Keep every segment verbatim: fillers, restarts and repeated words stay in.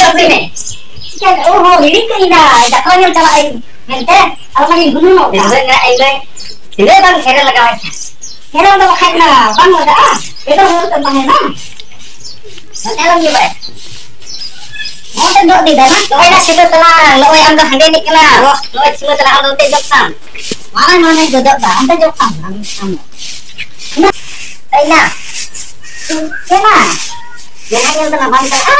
ᱪᱟᱹᱠᱨᱤ ᱢᱮ᱾ ᱪᱮᱫ? ᱚ ᱦᱚᱸ, ᱦᱤᱲᱤᱧ ᱠᱟᱹᱧ ᱫᱟ, ᱡᱟᱛᱨᱟ ᱧᱮᱞ ᱪᱟᱞᱟᱜ ᱟᱹᱧ ᱢᱮᱱᱛᱮ᱾ ᱟᱫᱚ ᱢᱟᱱᱮ ᱜᱩᱱᱟᱹᱱᱚᱜ ᱠᱟᱱᱟ᱾ ᱛᱤᱱᱟᱹᱜ ᱜᱟᱱ ᱤᱧ ᱫᱚ, ᱛᱤᱱᱟᱹᱜ ᱵᱟᱝ ᱠᱷᱮᱨᱮ ᱞᱟᱜᱟᱣ ᱤᱧᱟ᱾ ᱠᱷᱮᱨᱮ ᱫᱚ ᱵᱟᱠᱷᱟᱡ ᱢᱟ ᱵᱟᱝ ᱞᱟᱜᱟᱜᱼᱟ᱾ ᱡᱚᱛᱚ ᱦᱚᱲ ᱠᱚ ᱛᱟᱦᱮᱱᱟ᱾ ᱱᱚᱛᱮ ᱟᱞᱚᱢ ᱤᱭᱟᱹ ᱵᱟᱲᱟᱭᱟ᱾ ᱱᱚᱛᱮ ᱫᱚ ᱟᱹᱰᱤ ᱫᱟᱱᱟ᱾ ᱱᱚᱜᱼᱚᱭ ᱱᱟ ᱥᱤᱢᱟᱹ ᱛᱟᱞᱟ, ᱱᱚᱜᱼᱚᱭ ᱟᱢ ᱫᱚ ᱦᱟᱸᱰᱮ ᱮᱱᱮᱡ ᱠᱟᱱᱟ᱾ ᱱᱚᱜᱼᱚᱭ ᱥᱤᱢᱟᱹ ᱛᱟᱞᱟ, ᱟᱢ ᱫᱚ ᱚᱱᱛᱮ ᱡᱚᱜ ᱛᱟᱢ᱾ ᱢᱟᱨᱟᱝ ᱢᱟᱨᱟᱝ ᱡᱚᱡᱚᱜ ᱫᱟ, ᱚᱱᱛᱮ ᱡᱚᱜ ᱛᱟᱢ, ᱟᱢ, ᱟᱢ ᱫᱚ᱾ ᱛᱟᱭᱱᱟ᱾ ᱪᱮᱫ ᱢᱟ? ᱡᱟᱦᱟᱸ ᱧᱮᱞ ᱫᱚ ᱵᱟᱝ ᱪᱟᱞᱟᱜᱼᱟ᱾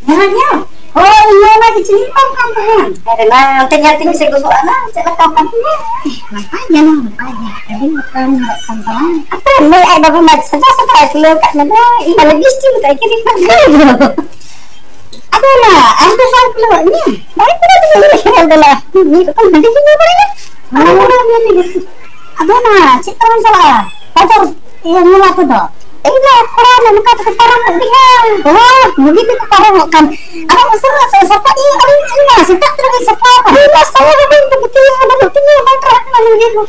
ᱡᱟᱦᱟᱸ ᱧᱮᱞ? ᱦᱳᱭ, ᱤᱧ ᱦᱚᱸ ᱚᱱᱟ ᱜᱮ ᱪᱤᱱᱛᱟᱹᱜ ᱠᱟᱱ ᱛᱟᱦᱮᱸᱱ᱾ ᱟᱨᱮ ᱢᱟ, ᱚᱱᱛᱮ ᱧᱮᱞ ᱛᱤᱧ ᱢᱮᱥᱮ ᱜᱚᱜᱚ ᱟᱢᱟ, ᱪᱮᱫ ᱞᱮᱠᱟ ᱠᱟᱱ ᱛᱤᱧᱟ? ᱱᱟᱯᱟᱭ ᱜᱮ, ᱱᱟᱯᱟᱭ ᱜᱮ᱾ ᱟᱹᱰᱤ ᱱᱟᱯᱟᱭ ᱧᱮᱞᱚᱜ ᱠᱟᱱ ᱛᱟᱢᱟ᱾ ᱟᱯᱮ ᱢᱟᱹᱭ ᱟᱡ ᱵᱟᱹᱵᱩ ᱢᱟ ᱥᱟᱡᱟᱣ ᱥᱟᱯᱲᱟᱣ ᱠᱷᱩᱞᱟᱹᱣ ᱠᱟᱜ ᱢᱮ ᱫᱚ, ᱤᱧ ᱢᱟ ᱞᱤᱯᱤᱥᱴᱤᱠ ᱠᱚ ᱠᱤᱨᱤᱧ ᱠᱟᱜ ᱢᱮ᱾ ᱟᱫᱚ ᱱᱟ, ᱟᱢ ᱫᱚ ᱵᱟᱢ ᱠᱷᱩᱞᱟᱹᱣᱟᱜ ᱢᱮᱭᱟ? ᱵᱟᱭ ᱠᱷᱩᱞᱟᱹᱣ ᱫᱚ ᱤᱧ ᱞᱮ ᱠᱷᱮᱞ ᱫᱚ ᱱᱟ᱾ ᱢᱤᱫ ᱨᱚᱠᱚᱢ ᱦᱟᱺᱰᱤ ᱜᱮ ᱧᱩ ᱵᱟᱲᱟᱭᱟ᱾ ᱟᱫᱚ ᱱᱟ, ᱪᱮᱫ ᱛᱮᱵᱚᱱ ᱪᱟᱞᱟᱜᱼᱟ? ᱵᱟᱡᱟᱨ ᱤᱭᱟᱹ ᱧᱮᱞ ᱟᱯᱮ ᱫᱚ᱾ ᱤᱧ ᱫᱚ ᱠᱚᱲᱟ ᱱᱚᱝᱠᱟ ᱛᱮᱠᱚ ᱯᱟᱨᱚᱢᱚᱜ ᱜᱮᱭᱟ᱾ ᱦᱳᱭ, ᱵᱩᱜᱤ ᱛᱮᱠᱚ ᱯᱟᱨᱚᱢᱚᱜ ᱠᱟᱱ᱾ ᱟᱫᱚ ᱩᱥᱟᱹᱨᱟ ᱥᱟᱯᱷᱟ ᱤᱭᱟᱹ ᱟᱹᱞᱤᱧ, ᱤᱧ ᱢᱟ ᱥᱮᱛᱟᱜ ᱨᱮᱜᱮ ᱥᱟᱯᱷᱟ ᱟᱠᱟᱱᱟ᱾ ᱤᱧ ᱢᱟ ᱥᱟᱭᱟ ᱦᱚᱸ ᱵᱟᱹᱧ ᱛᱩᱯᱩ ᱛᱤᱧᱟ, ᱟᱫᱚ ᱛᱤᱧᱟ ᱵᱟᱝ ᱴᱨᱟᱠ ᱠᱟᱱᱟ ᱞᱩᱸᱜᱤ ᱠᱚ᱾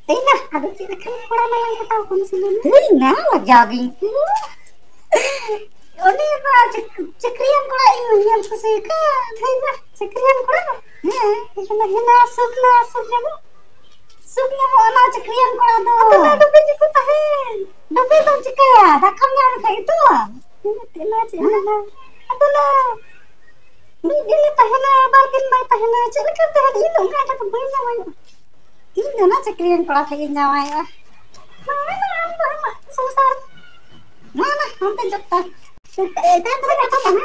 ᱛᱮᱦᱮᱧ ᱢᱟ ᱟᱫᱚ ᱪᱮᱫ ᱞᱮᱠᱟᱱ ᱠᱚᱲᱟ ᱢᱟᱞᱟᱝ ᱠᱟᱴᱟᱣ ᱠᱚᱢ ᱥᱮ ᱞᱟᱹᱭ ᱢᱮ? ᱛᱮᱦᱮᱧ ᱢᱟ ᱞᱟᱡᱟᱣ ᱜᱤᱧ ᱟᱹᱭᱠᱟᱹᱣᱟ᱾ ᱩᱱᱤ ᱢᱟ ᱪᱟᱹᱠ-, ᱪᱟᱹᱠᱨᱤᱭᱟᱱ ᱠᱚᱲᱟ ᱤᱧ ᱧᱮᱞ ᱠᱩᱥᱤ ᱟᱠᱟᱫ᱾ ᱛᱮᱦᱮᱧ ᱢᱟ ᱪᱟᱹᱠᱨᱤᱭᱟᱱ ᱠᱚᱲᱟ᱾ ᱦᱮᱸ, ᱮᱱᱠᱷᱟᱱ ᱫᱚ ᱦᱮᱱᱟ ᱥᱩᱠ ᱱᱟ ᱥᱩᱠ ᱧᱟᱢᱚᱜ᱾ ᱥᱩᱠ ᱧᱟᱢᱚᱜᱼᱟ ᱚᱱᱟ ᱪᱟᱹᱠᱨᱤᱭᱟᱱ ᱠᱚᱲᱟ ᱫᱚ᱾ ᱟᱫᱚ ᱱᱟ ᱰᱩᱵᱤ ᱜᱮᱠᱚ ᱛᱟᱦᱮᱸᱱ᱾ ᱰᱩᱵᱤ ᱫᱚᱢ ᱪᱤᱠᱟᱹᱭᱟ? ᱫᱟᱠᱟᱢ ᱧᱟᱢ ᱞᱮᱠᱷᱟᱡ ᱜᱮᱛᱚ᱾ ᱪᱮᱫ ᱮᱢ ᱪᱮᱫ ᱮᱢ ᱢᱮᱱᱟ? ᱟᱫᱚ ᱱᱟ ᱢᱤᱫ ᱫᱤᱱᱮ ᱛᱟᱦᱮᱱᱟ, ᱵᱟᱨ ᱫᱤᱱ ᱵᱟᱭ ᱛᱟᱦᱮᱱᱟ, ᱪᱮᱫ ᱞᱮᱠᱟ ᱛᱟᱦᱮᱱᱟ? ᱤᱧ ᱫᱚ ᱚᱱᱠᱟ ᱮᱴᱟᱜ ᱫᱚ ᱵᱟᱹᱧ ᱡᱟᱶᱟᱭᱚᱜᱼᱟ᱾ ᱤᱧ ᱫᱚ ᱚᱱᱟ ᱪᱟᱹᱠᱨᱤᱭᱟᱱ ᱠᱚᱲᱟ ᱴᱷᱮᱡ ᱜᱤᱧ ᱡᱟᱶᱟᱭᱚᱜᱼᱟ᱾ ᱱᱚᱜᱼᱚᱭ ᱱᱟ ᱟᱢ ᱫᱚ ᱟᱢᱟᱜ ᱥᱚᱝᱥᱟᱨ᱾ ᱢᱟ ᱱᱟ, ᱟᱢ ᱛᱮ ᱡᱚᱛᱚ᱾ ᱮᱴᱟᱜ ᱫᱚ ᱵᱟᱝ ᱠᱟᱛᱷᱟ ᱠᱟᱱᱟ᱾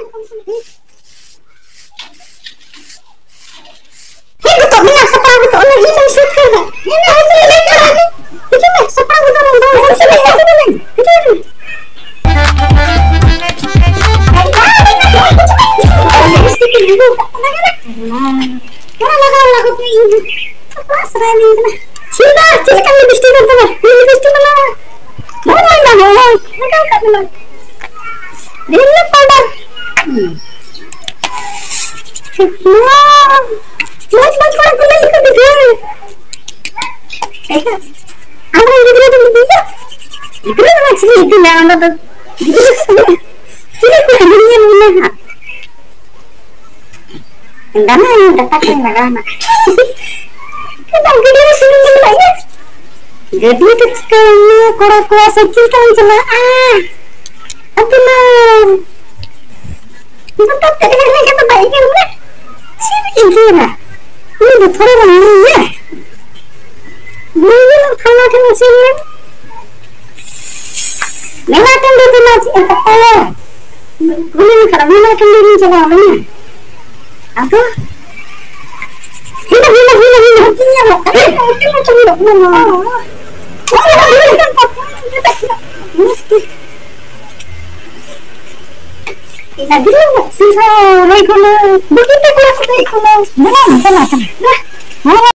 ᱦᱮᱡ ᱜᱚᱫᱚᱜ ᱢᱮ, ᱥᱟᱯᱲᱟᱣ ᱜᱚᱫᱚᱜ ᱢᱮ, ᱤᱧ ᱫᱚᱧ ᱥᱟᱹᱛ ᱠᱟᱱᱟ᱾ ᱦᱮᱡ ᱢᱮ, ᱦᱤᱡᱩᱜ ᱢᱮ, ᱞᱟᱹᱭ ᱛᱟᱨᱟ ᱢᱮ᱾ ᱦᱤᱡᱩᱜ ᱢᱮ, ᱥᱟᱯᱲᱟᱣ ᱜᱚᱫᱚᱜ ᱢᱮ, ᱦᱤᱡᱩᱜ ᱢᱮ, ᱦᱤᱡᱩᱜ ᱢᱮ᱾ ᱚᱱᱟ ᱞᱟᱜᱟᱣ ᱞᱟᱜᱟᱣ ᱛᱮ ᱤᱧ ᱦᱚᱸ ᱥᱟᱯᱲᱟᱣ ᱥᱟᱱᱟᱭᱤᱫᱤᱧ ᱠᱟᱱᱟ᱾ ᱪᱷᱤ ᱵᱟ, ᱪᱮᱫ ᱞᱮᱠᱟᱱ ᱞᱤᱯᱤᱥᱴᱤᱠ ᱠᱟᱱ ᱛᱟᱢᱟ? ᱱᱤᱭᱟᱹ ᱞᱤᱯᱤᱥᱴᱤᱠ ᱢᱟ ᱞᱟᱜᱟᱣ᱾ ᱵᱟᱝ, ᱵᱟᱝ, ᱵᱟᱝ, ᱵᱟᱝ᱾ ᱞᱟᱜᱟᱣ ᱠᱟᱜ ᱢᱮ, ᱵᱟᱝ᱾ Reel powder. ᱦᱩᱸ᱾ ᱱᱚᱣᱟ ᱢᱚᱡᱽ ᱢᱚᱡᱽ ᱠᱚᱲᱟ ᱠᱚ ᱞᱟᱹᱭ ᱞᱮᱠᱟ ᱫᱚ ᱰᱷᱮᱨ᱾ ᱟᱢᱨᱮᱱ ᱜᱤᱫᱽᱨᱟᱹ ᱫᱚ ᱢᱤᱫ ᱜᱮᱭᱟ? ᱜᱤᱫᱽᱨᱟᱹ ᱫᱚ ᱵᱟᱝ, ᱪᱤᱞᱤ ᱤᱫᱤ ᱢᱮ, ᱚᱱᱟ ᱫᱚ ᱜᱤᱫᱽᱨᱟᱹ ᱠᱚ ᱞᱟᱹᱭᱟ᱾ ᱪᱤᱞᱤ ᱠᱚ ᱧᱮᱞ ᱢᱮ ᱦᱟᱸᱜ᱾ ᱫᱟᱱᱟ ᱰᱟᱴᱟ ᱠᱚᱧ ᱞᱟᱜᱟᱣ ᱱᱟ᱾ ᱪᱮᱫᱟᱜ ᱜᱟᱹᱰᱤ ᱨᱮ ᱥᱩᱱᱩᱢ ᱵᱟᱹᱧ ᱞᱟᱜᱟᱣ ᱜᱮᱭᱟ? ᱜᱟᱹᱰᱤ ᱫᱚ ᱪᱤᱠᱟᱹᱭᱟᱢ? ᱠᱚᱲᱟ ᱠᱚᱣᱟᱜ ᱥᱟᱭᱠᱮᱞ ᱛᱮᱢ ᱪᱟᱞᱟᱜᱼᱟ᱾ ᱟᱫᱚ ᱢᱟ ᱡᱚᱛᱚ ᱯᱮ ᱮᱱᱮᱡ ᱞᱮᱠᱷᱟᱱ ᱫᱚ ᱵᱟᱭ ᱮᱜᱮᱨ ᱢᱮ᱾ ᱪᱮᱫ ᱮ ᱮᱜᱮᱨᱟ? ᱩᱱᱤ ᱫᱚ ᱛᱷᱚᱲᱟ ᱜᱟᱱ ᱧᱩᱭᱟ᱾ ᱧᱩᱭᱟ, ᱯᱷᱟᱞᱱᱟ ᱴᱷᱮᱱ ᱮ ᱥᱮᱱ ᱞᱮᱱ᱾ ᱢᱮᱞᱟ ᱴᱟᱺᱰᱤ ᱫᱚ ᱱᱚᱣᱟ ᱪᱮᱫ ᱮ ᱠᱟᱛᱷᱟᱭᱟ? ᱠᱩᱞᱤ ᱞᱮᱠᱷᱟᱱ ᱢᱮᱞᱟ ᱴᱟᱺᱰᱤ ᱨᱤᱧ ᱪᱟᱞᱟᱣ ᱞᱮᱱᱟ᱾ ᱟᱫᱚ ᱦᱤᱱᱟ, ᱦᱤᱱᱟ, ᱦᱤᱱᱟ, ᱦᱤᱱᱟ, ᱦᱤᱱᱟ, ᱦᱤᱱᱟ, ᱦᱤᱱᱟ, ᱦᱤᱱᱟ, ᱦᱤᱱᱟ, ᱦᱤᱱᱟ᱾ ᱤᱱᱟᱹ ᱜᱮ ᱥᱤᱨᱦᱟᱹ ᱨᱮ ᱠᱷᱚᱱᱟᱜ ᱵᱩᱜᱤ ᱛᱮ ᱠᱚᱲᱟ ᱠᱚ ᱦᱮᱡ ᱠᱟᱱᱟ᱾ ᱫᱮᱞᱟ, ᱫᱮᱞᱟ, ᱫᱮᱞᱟ᱾